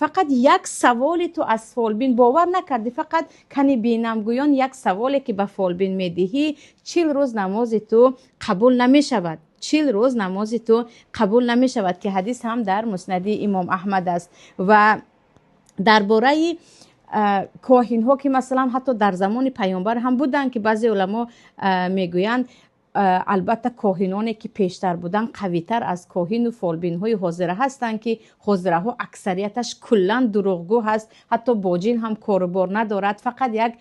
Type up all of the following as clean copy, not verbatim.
Фақат як саволи ту аз фолбин бовар накардӣ, фақат кани бинамгӯён, як саволе ки ба фолбин медиҳӣ, 40 рӯз намози ту қабул намешавад. 40 рӯз намози ту қабул намешавад, ки ҳадис ҳам дар Муснади Имом Аҳмад аст. Ва дар бораи коҳинҳо, ки масалан ҳатто дар замони паёмбар ҳам буданд, ки баъзе уламо мегӯянд, албатта коҳиноне ки пештар буданд, қавитар аз коҳину фолбинҳои ҳозира ҳастанд, ки ҳозираҳо аксарияташ куллан дурӯғгӯ ҳаст, ҳатто бо ҷин ҳам корубор надорад, фақат як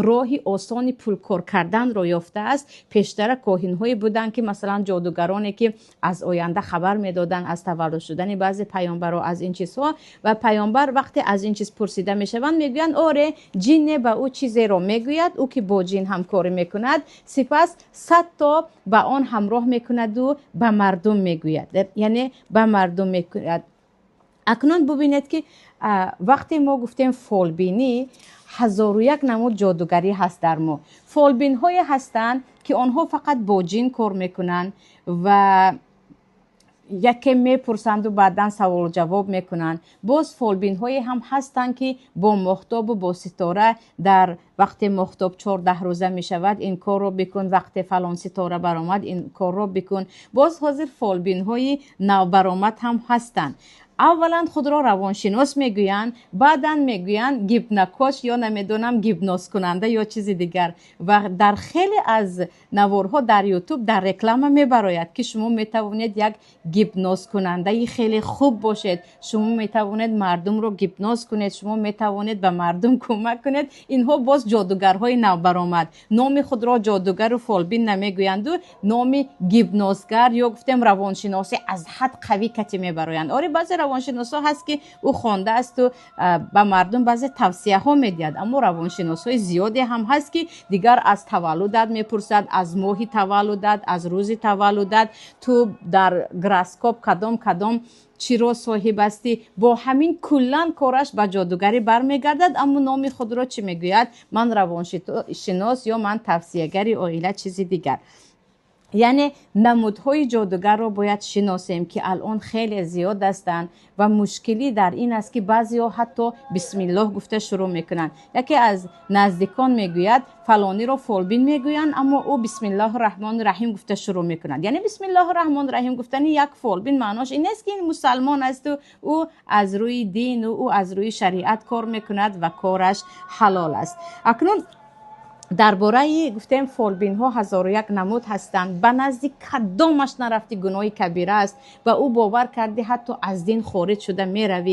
роҳи осони пулкор карданро ёфтааст. Пештара коҳинҳое буданд, ки масалан ҷодугароне, ки аз оянда хабар медоданд, аз таваллуд шудани баъзе паёмбаро, аз ин чизҳо. Ва паёмбар вақте аз ин чиз пурсида мешаванд, мегӯянд: оре, ҷинне ба ӯ чизеро мегӯяд, ӯ ки бо ҷин ҳамкорӣ мекунад, сипас 100 то ба он ҳамроҳ мекунаду ба мардум мегӯяд, яъне ба мардум мекунад. Акнун бубинед, ки вақте мо гуфтем фолбинӣ, ҳазору як намуд ҷодугарӣ ҳаст дар мо. Фолбинҳое ҳастанд, ки онҳо фақат бо ҷин кор мекунанд ва яке мепурсанду баъдан саволу ҷавоб мекунанд. Боз фолбинҳое ҳам ҳастанд, ки бо моҳтобу бо ситора, дар вақте моҳтоб 14 рӯза мешавад, ин корро бикун, вақте фалон ситора баромад, ин корро бикун. Боз ҳозир фолбинҳои навбаромад ҳам ҳастанд. Аввалан худро равоншинос мегӯянд, баъдан мегӯянд гипнокош ё намедонам, гипнозкунанда ё чизи дигар. Ва дар хеле аз наворҳо дар Ютуб дар реклама мебарояд, ки шумо метавонед як гипнозкунандаи хеле хуб бошед, шумо метавонед мардумро гипноз кунед, шумо метавонед ба мардум кӯмак кунед. Инҳо боз ҷодугарҳои навбаромад, номи худро ҷодугару фолбин намегӯянду номи гипнозгар ё гуфтем равоншиносӣ аз ҳад қавӣ кати мебароянд. Оре, баъзе равоншиносҳо ҳаст, ки ӯ хондаасту ба мардум баъзе тавсияҳо медиҳад, аммо равоншиносҳои зиёде ҳам ҳаст, ки дигар аз таваллудат мепурсад, аз моҳи таваллудат, аз рӯзи таваллудат, ту дар гороскоп кадом кадом чиро соҳиб ҳастӣ. Бо ҳамин куллан кораш ба ҷодугарӣ бармегардад, аммо номи худро чӣ мегӯяд? Ман равоншинос ё ман тавсиягари оила, чизи дигар. Яъне намудҳои ҷодугарро бояд шиносем, ки алон хеле зиёд ҳастанд. Ва мушкилӣ дар ин аст, ки баъзеҳо ҳатто бисмиллоҳ гуфта шурӯъ мекунанд. Яке аз наздикон мегӯяд: фалониро фолбин мегӯянд, аммо ӯ бисмиллоҳи раҳмони раҳим гуфта шурӯъ мекунад. Яъне бисмиллоҳи раҳмони раҳим гуфтани як фолбин маънош ин нест, ки ин мусалмон асту ӯ аз рӯи дину ӯ аз рӯи шариат кор мекунад ва кораш ҳалол аст. Акнун дар бораи гуфтем фолбинҳо, ҳазору як намуд ҳастанд. Ба назди кадомаш нарафти, гуноҳи кабира аст ва ӯ бовар кардӣ, ҳатто аз дин хориҷ шуда меравӣ.